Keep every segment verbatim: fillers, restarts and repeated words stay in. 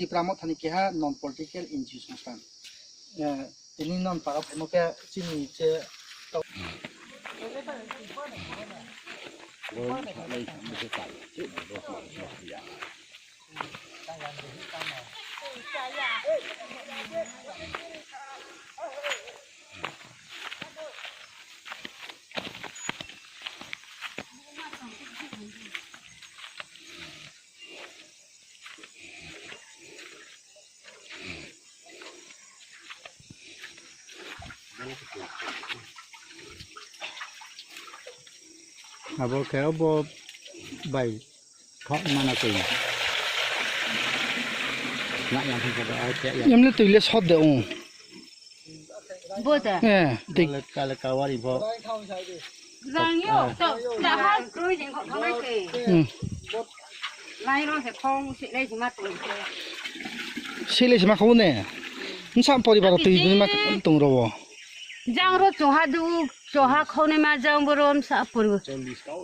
Tipra Mothani keha non political N G O songsthan. Eh, tini non para phaimo khe chini che Abo khe obo bai thok mana twi. Emle twi le sot de ung. Boda. Eh, twi. Kale kawari bo. Rang yo, to, ta ha kroi jeng kok thanai ke. Hmm. Lai ro se khong se lai se ma tong se. Sile se ma khone. Nsa poribar twi ma tong ro. Jang ro choha du, choha khone ma jang borom sa pori.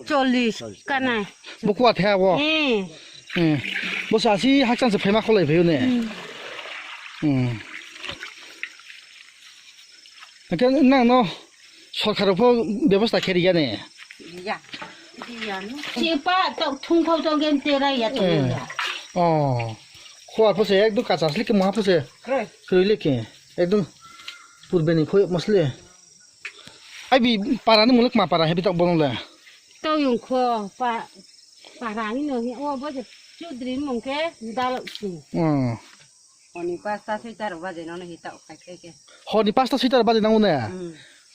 Chollis kanai. Bo kuat he abo. Eh. Hmm. Bo sa si hakchang se phaima kholai phayo ne. Hmm. Hmm. Hake nang no sorkar pho bebosta khe riya ne. Ya. Riya no. Si pa to thung thau to gen te ra ya to. Hmm. Ya. Oh. Khua pho se ekdum kacha sli ke ma pho se. Kroi. Kroi le ke. Ekdum purbe ni khoi masle. Ai bi para ni muluk ma para he bi tok bolong le. Tau yung kho pa, para ni no hi o bo je chudri mung ke dal si. Hmm. Honi pasta sita ro baje no hi tau khai khai ke. Honi pasta sita ro baje nangu ne. Hmm.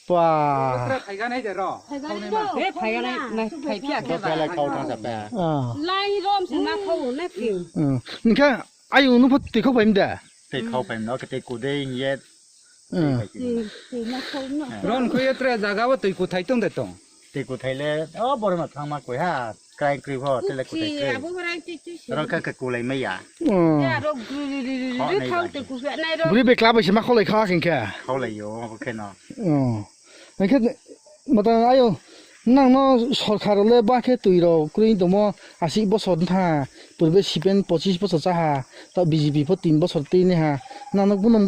Pa. Phaiga nai de ro. Phaiga nai de ro. He phaiga nai, nai phai phi a ke ba. Lai kau thang sa pa. Ah. Lai rom se na khau na phi. Hmm. Ningkha ayu nu pho twi khau paim da. Twi khau paim no ke twi kudei yet. Hmm. Ron khuye tre jaga o twi kuthai tong de tong. Twi kuthai le, o borok no thangma koi ha, krai kri pho, tele kuthai kri. Abo borai twi twi se. Ron kha ke kulai maya. Hmm. Ya, ro gri gri gri gri gri khau twi kuthai nai ro. Buri bekla bai se ma kholai kha khin khe. Kholai yo, abo khe no. Hmm. Hingkhe Mata ayo, nang no sorkar le ba khe twi rok kwrwi tongmo, asik bosor wngkha, purbe sipen pochis bosor chaha, ta B J P pho tin bosor twi naiha, nang no bono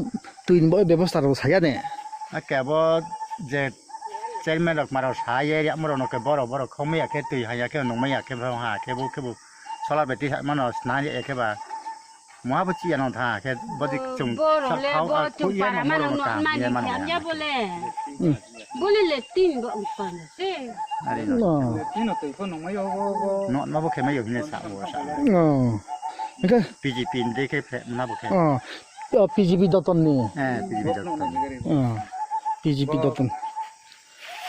twi ni bo bebosta rok saya ne? Ake abo je chairman rok ma rok sa ye, yamo rok no khe borok, borok khok maya khe twi haya khe nung maya khe bo ha khe bo khe bo solar battery ha mano sna ya khe ba. Moha bo chiya no tha khe bodi chung borok le khao bo a chung khuya para no mano moro no no ta mani ya mano khe ya. Anja bole. Hmm. Bole le tin bo upan se. Ari no. No. Tin no tei pho no mayo bo bo. No, no bo khe mayo hine sa bo sa. No. Hingke P G P ni de khe phe na bo khe. Oh. Oh, P G P Doton ni. Eh, P G P Doton. Oh. P G P Doton.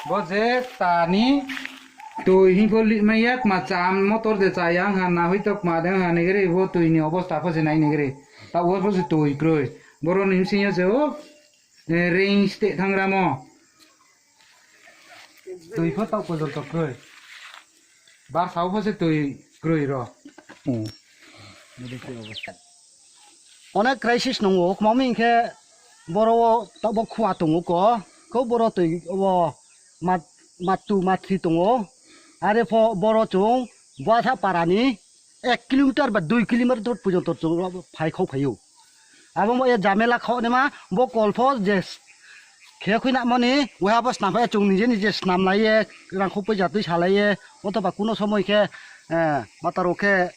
Bo je tani twi hingkho li maya kma cham motor de chaya wngkha, nahui tok ma de wngkha nigiri, bo twi ni obosta pho se nai nigiri. Ta o pho se twi kroi. Borok ni bsing yo se o, eh, ring ste thangra mo. Twi pho tok pojol tok kroi. Bar sao pho se twi kroi ro. Hmm. Onek crisis nungo, kmami hinkhe boro o tabok khua tongo ko, ko boro twi o mat, mattu matri tongo, are pho boro chwng Buatha parani ek kilometer ba dui kilometer porjonto chwng phai khok phaio. Abo mo e jamela khok nima bo kolpho je khe khui na mani, uha bo snam phai chwng nije nije snam laiye, rang khuk pui jatwi sa laiye, othoba kuno somoi khe, eh, mataro khe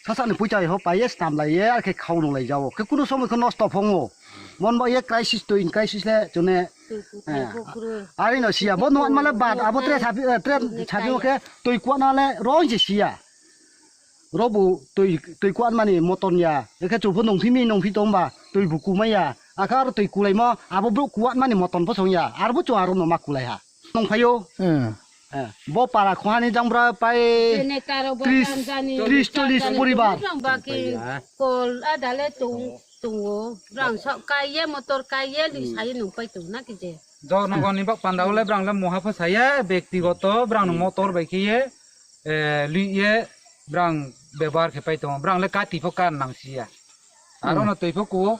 sasa ni puita ho paiye snam laiye, ar khe khau nung lai jao. Khe kuno somoi khe nosto phongo. Mon bo ye crisis to in crisis le chune, eh, ari no siya, bo nuat male bad, abo tre sabi, eh, tre sabi khe twi kuat na le rong je siya. Robo twi, twi kuat mani moton ya. Ekhe chupho nongphi mi nongphi tong ba twi bu kumai ya. Akhe aro twi kulai mo abo bro kuat mani moton pho song ya. Arbo chwng aro no ma kulai ha. Nong phaio. Hmm. Eh, bo para khohani jangbra pai tris, tris chollis poribar. Baki kol adale tung, tungo. Brang sok kaiye motor kaiye li sai nung pai tung na kije. Jonogoni bak panda ole brang le moha pho saya bektigoto brang no motor bai khiye. Eh, lui ye brang bebohar khe pai tongo, brang le kati pho kan nang siya. Aro no twi pho kuo,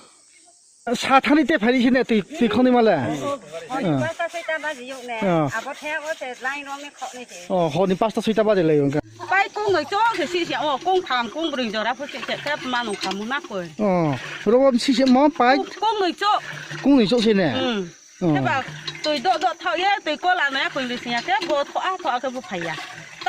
Sa thani te phai sini twi, twi khoni male. Honi pasta soita baji yok ne. Ah. Abo the o se line rong ni khok ni se. Oh, honi pasta soita baji lai wngkha. Pai kung noi chok se si se o kung tham kung bring jora phu se se kap manu kamu na koi. Oh, robo si se mo pai. Kung noi chok. Kung noi chok se ne. Hmm. Oh. Heba twi do do thok ye twi kola no ya koi bisi ya ke bo tho a tho a ke bo phai ya.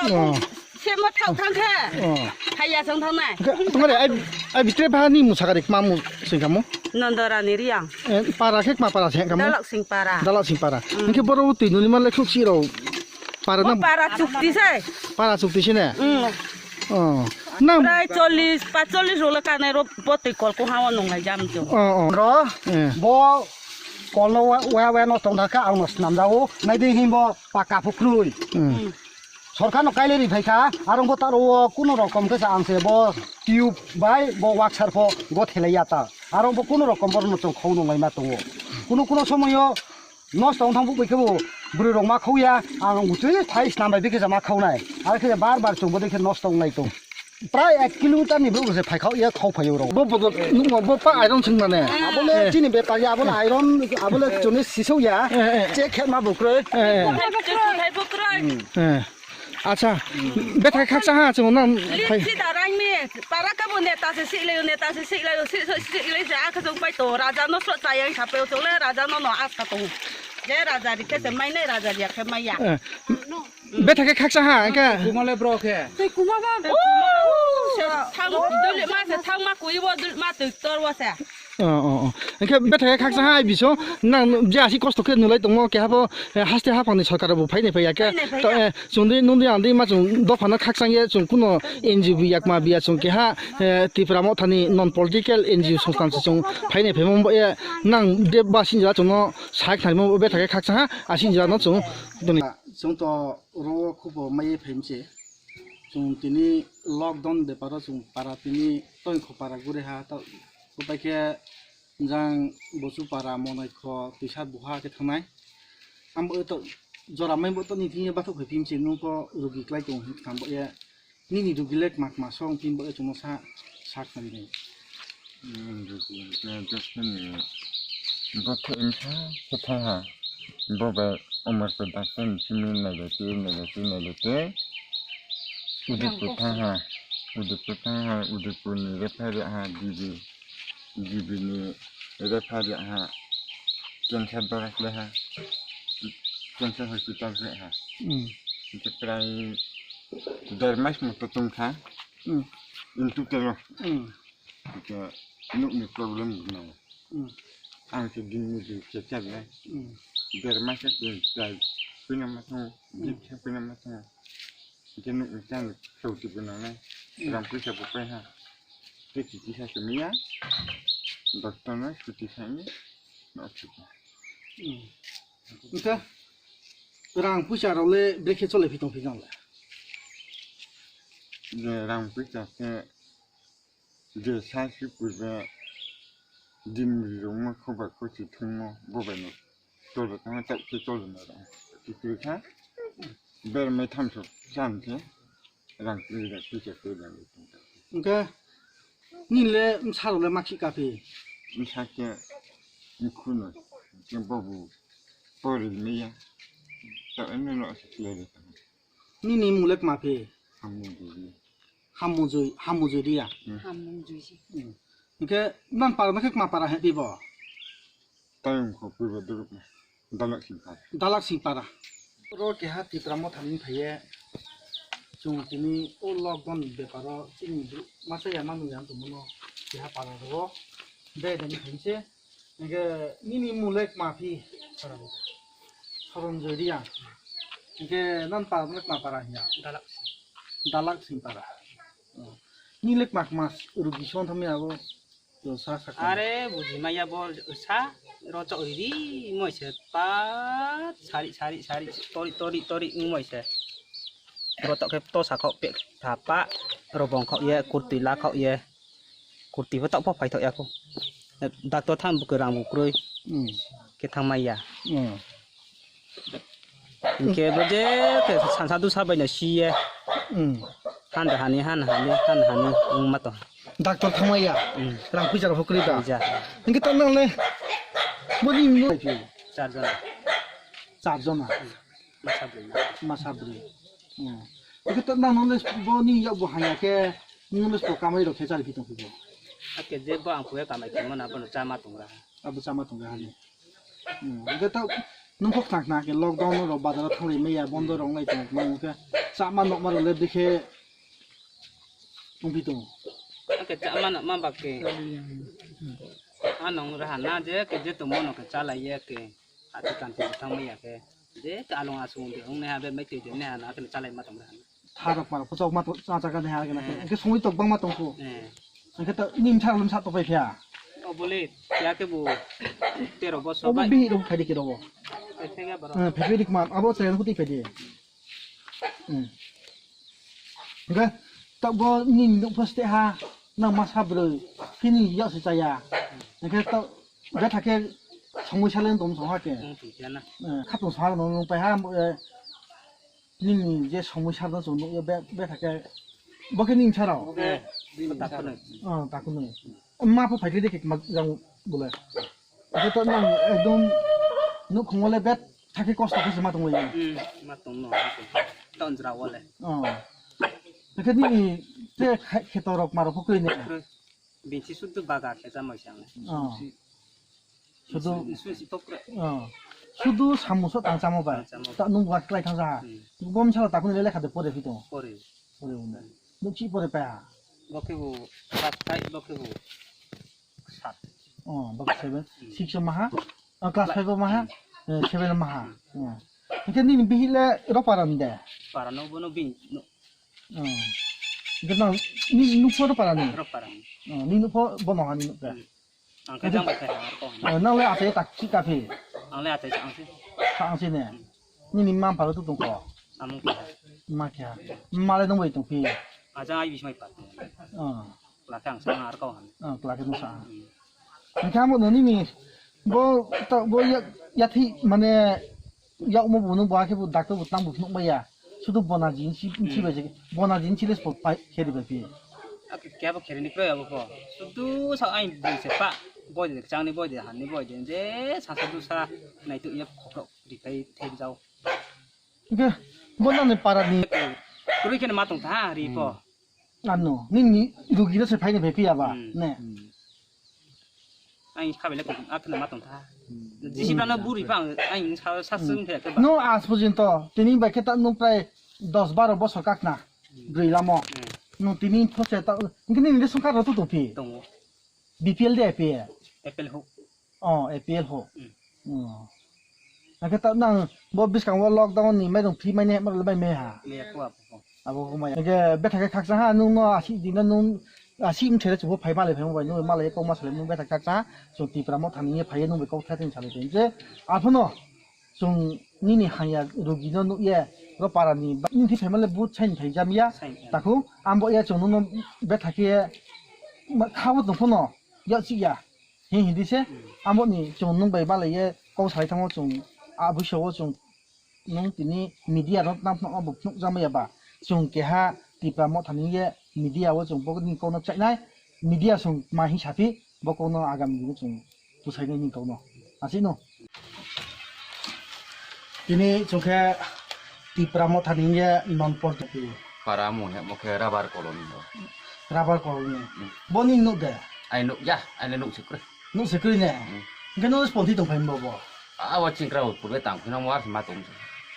Oh. Semo thok thang khe. Oh. Haiya song thang nai. Tongare ai, ai bitre ba ni musakari ma mu sing kamu. Nondorani Riang. Eh, para khe ma para sing kamu. Dalak sing para. Dalak sing para. Mm. Hingke boro twi nuni ma lekhuk si rau. Para na. Para chukti se. Para chukti se ne. Mm. Oh. Nang. Prai chollis, pachchollis role kanai ro botwi kol ko hawa nongai jam jo. Oh, oh. Ro. Eh. Bo kol no wa, wa, wa no tong thaka ang no snam dao. Nai ding himbo paka phukrui. Mm. Sorkar no kailai ri phaikha, arong bo taro o kuno rokom khe sa ang se bo tube bai bo waksar pho go thelai ya ta. Arong bo kuno rokom bor no chong khau no lai ma tongo. Kuno kuno somoyo nosto wng thang bo bai khe bo bwrwi rok ma khau ya, ang utui thai snam bai bikhe ma khau nai. Ar khe bar bar chong bo dei khe nosto wng lai tong. Prai ek kilometer ni bwrwi se phai khau ya khau phai rok. Bo bo nuk bo pa iron sing mane. Abo le chini bepari abo le iron abo le chuni sisau ya. Eh, eh. Che khe ma bo kroi. Eh, eh. Hai bo kroi, hai bo kroi. Eh. Acha, bethai khaksa ha chwng nang phai. Lipsi da rang mi, para ka bo neta se si le, neta se si le, si, si, si le se akha jong pai to, raja no sro chayang sa pe to le, raja no no asa to. Je raja ri khe se mai nai, raja ri khe mai ya. Eh, bethai khe khaksa ha, engka. Kuma le bro khe. Tei kuma ba. Se thang, dul ma se thang ma kui bo, dul ma tui tor bo se. Oh, oh, oh. Engkhe bethai khaksa hai biso, nang je asi kosto khe nulai tongo, keha bo, eh, haste haphang ni sorkar bo phainai phaiya khe. Phainai phaiya. To, eh, chwng di, nung di, ang di, ma chwng dopha no khakchang ye, chwng kuno N G O bi yakma biya chwng keha, eh, Tipra Motha ni non political N G O songsthan se chwng phainai phaima bo ye, nang de ba sinjila chwng no sak thai mo bethai khaksa ha, a sinjila no chwng doni. Chwng to ro khubo mai phaimse. Chwng tini lockdown beparo chwng para tini toing kho para gure ha to. Upai khe jang bosu para monai kho tisa buha khe thangnai. Ambo to jora mai bo to ni thing bathok khai phim se nung ko rugi klai tong hin thang bo ye. Nini rugi lek mak ma song phim bo ye chwng sa sak thang ni. Hmm, rugi lek just ni bo khe insa khe thang ha. Bo bai Omar ko dakta ni simi nai le te nai le te nai le te. Udipur thang ha. Udipur thang ha. Udipur ni refer ha. Dibi. G B ni refer ha, cancer dora khlai ha, cancer hospital khlai ha. Hmm. Hingke prai der mas moto tong kha. Hmm. In total o. Hmm. Hingke nuk ni problem gwnang. Hmm. Ang se din ni din se chal nai. Hmm. Der mas ke prai pina ma thang, Hmm. Din se pina ma thang. Hingke nuk ni chang sauti gwnang nai. Hmm. Rang puisa bo pai ha. Tei chiti sa se miya, doctor no chuti sa ni, no chuti. Hmm. Hingke rang puisa rok le brekhe chole phi tong phi nang le? Je rang puisa se je sa si purbe din ri rok ma khoba khochi thung mo bo bai no. Tolo tama tak ke tolo na rang. Kikri kha. Ber mai tham so chan ke. Rang kri rang kri ke kri rang. Engke nile msaro le makhi kapi. Msa ke mkhuno. Ke bobu. Pori meya. Ta ene no se kle de. Nini mulek mapi. Hamu dili. Hamujui, hamujui dia. Hmm. Hamung juisi. Hmm. Engke nan para nakhe ma para he pibo. Tayong kho purbo duruk na. Dalak sing para. Dalak sing para. Ro keha Tipra Motha ni phaiye. Chwng tini o lockdown beparo chini bru-, masa ya manu ya tongmo no keha para ro. Be dani phaise. Hingke nini mulek mapi. Soron. Soron Joy Reang. Hingke nan para mulek ma para hiya. Dalak sing. Dalak sing para. Oh. Ni lek mak mas rugi son thamya bo. Yo sa sa. Are buji maya bo sa rochok riri moi se pa sari sari sari tori tori tori moi se. Rotok ke to sa khok pe thapa robong khok ye kurti la khok ye. Kurti bo tok pho phai thok ya ko. Doctor tham bu ke rang bu kroi. Hmm. Ke thang maya. Hmm. Hingke bo je ke sansa dusa bai no si ye. Hmm. Han da hani, han hani, han hani, wng ma to. Doctor thangmaya. Hmm. Rang puisa rok kwrwi da. Puisa. Hwnkhe ta nang le boni no. Char jona. Char jona. Hmm. Masa bwrwi. Masa bwrwi. Hmm. Hwnkhe ta nang le boni yak bo hanya khe nung le kamai rok khe chari phi tong phi bo. Ake je bo ang puya kamai khe mana bono chama tongra. Abo chama tongra hani. Hmm. Hwnkhe ta nung kok thang thang khe lockdown rok bazar thang lai maya bondo rok lai tong mano khe chama nok ma rok le dikhe. Tongpi tongo. Ake chama na ma bak ke. Ano raha na je ke je tomo no ke chala ye ke. Ati kanti thang maya ke. Je ke along asung de ong ne ha be mai twi de ne ha na ke chalai ma tong raha na. Tharok marok pochok ma to cha cha ka ne ha ke na ke. Eh. Ke songwi tok bang ma tong ko. Eh. Ke ta nim thar lum sa to pai phya. O bole ya ke bu tero boso. O bu bai. Bihi ro phai de ke ro. Phai phai ga baro. Eh, phai phai dik ma abo chai ro kuti phai de. Hmm. Hingke tabok nini nukpho ste ha, nang masa bwrwi, phini yak se chaya. Hingke ta, betha khe songwi salen tong song ha ke. Wng tong khe na. Eh, khatong song ha nong nung pai ha, eh, nini je songwi sal no chwng nukya be, betha khe, bo khe nini sarao? Eh, takhunoi. Oh, takhunoi. Ma pho phaikhe de khe ma jang bole. Ake to nang ekdom nukhung wale bet thakhe kosto khe se ma tong lai. Hmm, ma tong no. Ton jra wale. Oh. Ake ni te khe to rok ma rok pokoi ne. Binsi suddu baga khe jamai sang. Oh. Sudu. Isu, isu, isu, tokre. Oh. Sudu samuso tang chamo ba. Tang chamo. Ta nung wa klai thang ja. Hmm. Bom sala takun le lekha de pore phi tong. Pore. Pore un. Nung chi pore pa. Bo khe bo class five, bo khe bo sat. Oh, bo khe seven. Hmm. Six ma ha. Oh, class five ma ha. Hmm. Eh, seven ma ha. Hmm. Oh. Hingke nini bihik le ro paran de? Parano bono bini no. Oh. Hingke nang ni nukpho ro parani? Ro parani. Oh, ni nukpho bono hani nukpho. Hmm. Ang khe jang bai khe ha ko. Oh, nang le achai tak chi ka phi? Ang le achai ang si. Sa ang si ne. Hmm. Nini mam pha tu tong ko. Amung khe ha. Ma khe ha. Ma le nung bai tong phi? Ajang ai bismai pat. Oh. Kla khe ang sa ar ko han. Oh, kla khe nung sa. Hmm. Hingke amo no nini bo ta bo ya, ya thi mane Yakmo bo nung bo hakhe bo doctor bo tang bo phunuk maya. Sudu bona jin si, si bai je. Bona jin si le spot pai kheri bai phi. Ake kya bo kheri ni kroya bo ko. Sudu sa ai bo se pa. Boy de chang ni boy de han ni boy de je sa sa du sa nai tu ya khokro di kai thek jao. Ke bona ni para ni. Kroi khe ma tong tha ri po. Ano, nini rugi no se phaini bai phiya ba, ne? Hmm. Ang khabai le kok, akhna ma tong tha. Hmm. Jisi bana buri pa ang, ang sa, sa sung the ke ba. No, as porjonto, tini bai khe ta no prai dos baro bosor kakna, hmm, brwi lamo. Hmm. No tini those ta, nini ration card ro tu tu phi? Tongo. B P L de A P L? A P L ho. Oh, A P L ho. Hmm. Oh. Hake ta nang bo biskango lockdown ni mairung free mai ne, ma mai me ha. Me ko apo. Abo ko mai. Hake betha khe khaksa ha nung no asi din no nung asi mthere chubo phai malai phai mo bai nung malai kok ma salai nung betha khaksa ha. So Tipra Motha ni phai nung bai kok tha tin salai tin je. Aphuno chung nini hanya rugi no nuk ye ro para ni ba nini phai malai but sain phai jam ya. Sain. Taku ambo ya chung no betha khe khabu tong phuno ya chi ya. Hi hindi se, hmm, amo ni chung nung bai balai ye kok salai thango chung, a buiso o chung nung tini media no tang phano bo phunuk jama ya ba, chung keha Tipra Motha ni ye media o chung bo ni kok no chainai, media chung ma hi sapi, bo kok no agam ni chung pusai nai ni kok no, asi no. Tini chwng khe Tipra Motha ni ye non politics. Para mung he mo khe rubber colony no. Rubber colony. Hmm. Boni nuk de? Ai nuk ya, ai nuk sikre. Nuk sikre ne? Hmm. Hingke no sponti tong phai bo bo. Awa chingkra purbe tang phina mo ar ma tong.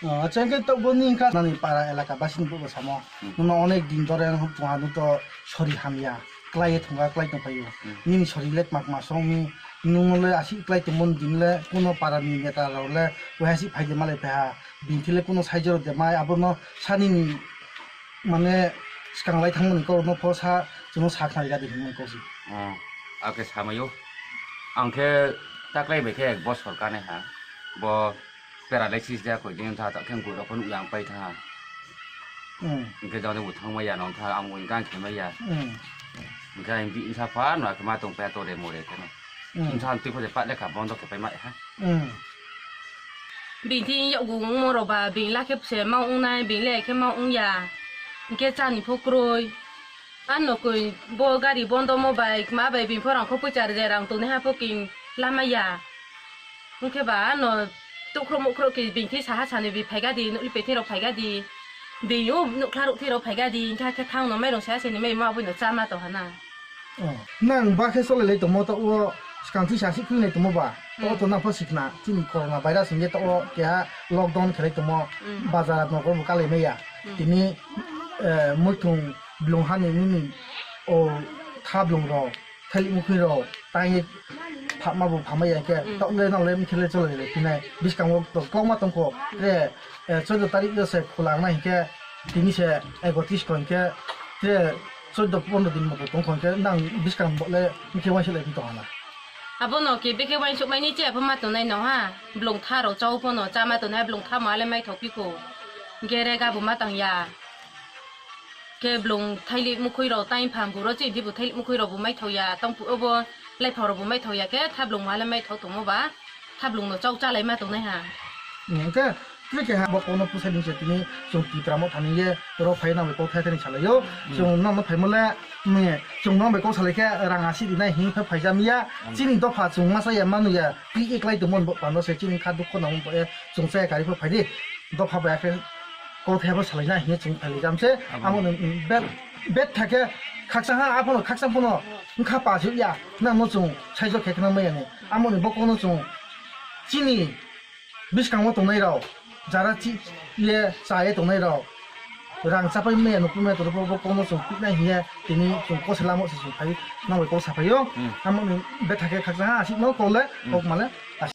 Oh, acha hingke to boni hingka nani para elaka basi ni bo samo. Hmm. Nuno onek din dore tong anu to sori hamya. Klai thwngkha, klai tongphaio. Hmm. Nini sori le tma tma songni, nungno le aswk klai tongmani din le, kuno para ni neta rok le, wahai aswk phai de malai phaiha, bini thik le kuno saijoro de mai, abono sanini, mane, swkang lai thangmani kok no pho sa, chwngno sa khnari gadi hinmani kok si. Oh, ake samaio. Ang khe taklai bai khe ek bosor kane ha. Bo Paralysis de koi din tha, ta khe guro phano yang pai tha. Hmm. Hingke jang jang bo thang maya nong tha, ang bo hingke ang khe maya. Hmm. Hingke ang bi insa pha no khe ma tong pa to de more khe no. Hmm. Insa ang twi kho de pa lekha bondo khe pai ma ha. Hmm. Bini yakgu wngmo rok ba, bini lakhe se ma wngnai, bini le khe ma wngya. Hingke chani pho kroi. Ano koi bo gari bondo mo bai, ma bai bini phorang kho poicha rwjai rang tongnai ha pho king lama ya. Hwnkhe ba ano tukhro mukhro khe bini thwi saha sani bi phaiga di, nukli pethwi rok phaiga di. Bini o nukla rok thwi rok phaiga di, hwnkhe khe thang no mairung saya sani mai ma bui no chama to hana. Oh, nang ba khe cholai lai tongmo to o swkang thwi sa si khwlai tongmo ba. To Hmm. to nang pho sikna chini corona virus hwnkhe to o keha lockdown khlai tongmo Hmm. bazar nokol bo kalai maya. Hmm. Tini, eh, muitung blung hani nini o thablung rok, thalik mukhwi rok, tangwi phatma bo phamai ya khe, Mm. tok le nang le mkhe le cholai le phinai. Biskango to kwbangma tongkho, tre, eh, chaudo tarik yo se khwlang nai hinkhe, tini se ekotris ko hinkhe, tre chaudo pondro din moto tongkho hinkhe, nang biskang bo le mkhe waisa le phi tong hana. Abono khe bekhe waisuk mai ni che apha ma tongnai no ha, blung tha rok chao phono chama tongnai, blung tha ma le mai thok phi kho, gere ga bo ma tang ya. Khe blung thailik mukhwi rok tai phang guro chini dibo thailik mukhwi rok bo mai thok ya, tongpu obo laiphang rok bo mai thok ya khe thablung ma le mai thok tongmo ba thablung no chau chalai ma tongnai ha. Hwnkhe twi keha bo kono pusa ni se tini chwng Tipra Motha ni ye ro phai nang bai kok thai thani salai yo. Hmm. Chwng nang no phai mo le, hmm, chwng nang bai kok salai khe rang asi di nai hing khe phai jam ya. Hmm. Chini dopha chwng ma cha ya manu ya twi eklai tongmo bo pano se chini kha dukho nang bo e chwng cha ya kari pho phai di. Dopha bai khe kok thai bo salai na hing chwng phai jam se. Abo. Amo ni bet, bet tha khe khaksa ha, a phono khaksa phono wngkha pa suk ya, nang no chwng saijo khe khna maya ni. Amo ni bo kono chwng chini biskango tongnai rok, jara chi ye cha ye tongnai rok, rang chapai maya nukui maya toro bo kono chwng piknai hiye tini chwng kosela mo se chwng phai nang bai kok saphai yo. Hmm. Amo ni bet tha khe khaksa ha asik no kok le, hmm, kok male.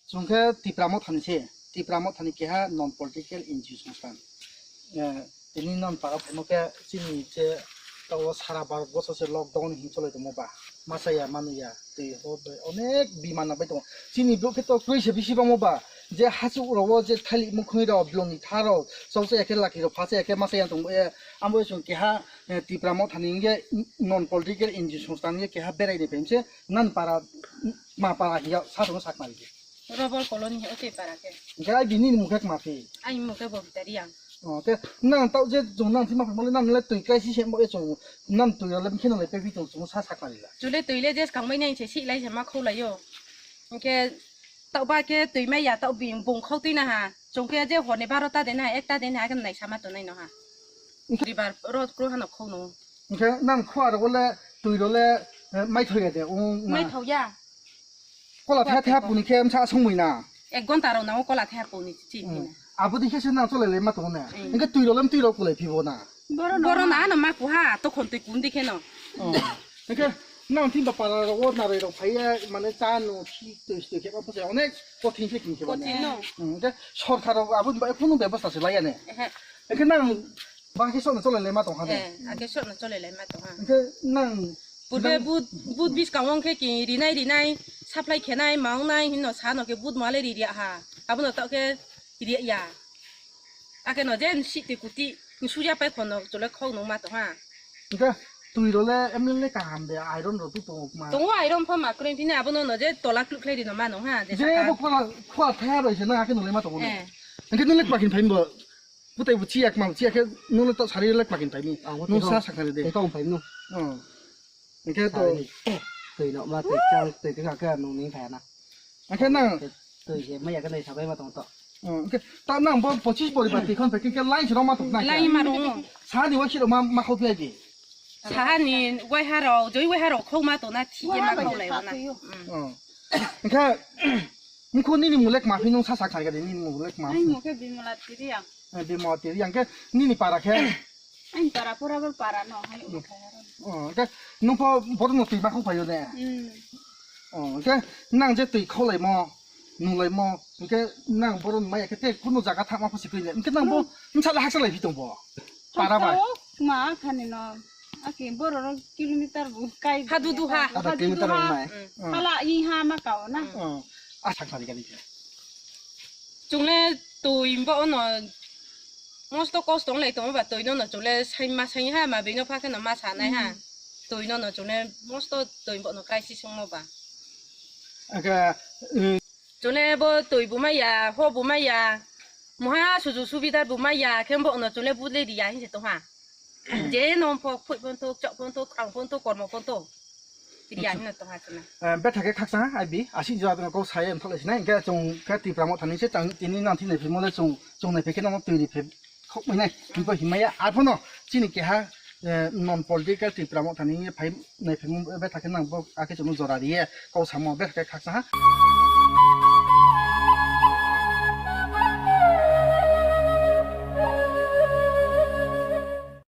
Chwng khe Tipra Motha ni se, Tipra Motha ni keha non political N G O songsthan. Eh, tini non para phaimo khe chini je tao sara Bharat boso se lockdown hin cholai tongmo ba. Masa ya manu ya, twi ho bai onek bima nang bai tongo. Chini bwrwi khe to kwrwi se bisi bangmo ba. Je hachuk rogo je thailik mukhung rok, blong ni tha rok, choksa ya khe laki rok, phasa ya khe masa ya tongbo ya. Amo chwng keha, eh, Tipra Motha ni hwnkhe non political N G O songsthan hwnkhe keha berai ni phaimse nan para, ma para hiya sa tongo sak mari. Robol colony o tei para khe. Hwnkhe ai bini ni mukhe kma phi? Ai mukhe Bobita Reang. O, khe nang tao je chwng nang thima phaimole nang le twi kai si se mo e chwng nang twi rale mkhe nang le pe phi tong chwng sa sak mari la. Chule twi le je skang mai nai se si lai se ma khou lai yo. Hwnkhe tao ba khe twi mai ya tao bing bung khou twi na ha. Chwng khe je hor ni baro ta de na ek ta de na ha khe nai sama to nai no ha. Hwnkhe ribar rot kro hano khou no. Hwnkhe nang khua rogo le twi role, eh, mai thoi ya de. Ung, mai thau ya. Kola the the puni khe msa songmui na. Ek gonta rok nango kola the puni chi. Hmm. Abo dikhe se na cholai le ma tongo ne. Hmm. Engke twi rok lem twi rok kulai phibo na. Boro na ano ma kuha to khon twi kun dikhe no. Oh. Engke nang tin ba para rok o narai rok phai ya mane cha no khi twi twi khe ba pose onek kothin se kin khe ba ne. Kothin no. Hmm. Engke sorkar rok abo ba khunu bebosta se lai ya ne. Ehe. Engke nang ba khe sok no cholai le ma tong ha ne. Eh, ake sok no cholai le ma tong ha. Engke nang Purbe bud, bud biskang wng khe ki rinai rinai, supply khenai, ma wngnai hinno sa no khe bud male ri ria ha. Abono tao khe ria ya. Ake no jen si twi kuti, suya pai khon no chole khok no ma to ha. Engke twi role M L A kaham de iron ro tu tongo ma. Tongo iron pha ma kren tini abono no je tola kluk khlai ri no ma no ha. Je bo kola khwa thaya bai se na ake no le ma tongo ne. Eh. Engke no le pakin phain bo. Putai bo chiyak ma chiyak khe nung le to sari le pakin phaini. Ang bo nung twi sa sakari de. Twi kong phaini. Oh. Engke to sari. Twi no ma twi chal twi twi ka nung ni phai na. Engke nang twi je maya ka nai sabai ma tong to. Oh, engke ta nang bo pochis bori ba twi khon phaikhe ke line siro ma tong na. Line ma rung. Sa ni wa siro ma ma khau phai di. Sahani waiharo, joi waiharo khokma tongna thikhe ma khaulai ona. Oh. Engkha, mkhu nini mulek ma phi nung sa sak kharga de, nini mulek ma. Ai mo khe Bimala Tiriang. Eh, Bimala Tiriang khe nini para khe. Ai para pura bor para no hai. Oh, khe nung pho bodo no twi ma khau phayo de. Hmm. Oh, khe nang je twi khaulai mo. Nunglaimo, hwnkhe nang borok ni maya khe tei kunu jaga thangma pho sikui le. Hwnkhe nang bo bwsala haksa lai phi tong bo. Para bai. Haksa o ma khani no. Aki borok rok kilometer bo kai. Hadu duha. Ada kilometer rok nai. Hmm. Hala i ha ma kao na. Oh. A thang thani kani khe. Chungle twi bo ono mosto kosto wng lai tongo ba twi no no chungle sai ma sai ha ma bino pha khe no ma sa nai ha. Hmm. Twi no no chungle mosto twi bo no crisis wngmo ba. Aga, eh, Chole bo twi bo maya, ho bo maya, moha suju subidar bo maya, khe bo no chole budle riya hinse tongha. Je nom pho, phui pon to, chok pon to, khang pon to, kormo pon to. Kiri ani no tong ha chana. Eh, betha khe khaksa ha, abi, asi jora tong kau saya thok sinai, hingke chung khe Tipra Motha ni se chang, tini nang thini phimo le chung, chung nai phekhe nang twi ri phe khok mai nai, hingko himaya, arphono chini keha, eh, non political Tipra Motha ni phai nai phimo betha khe nang bo akhe chung jora riye, kau samo betha khe khaksa ha.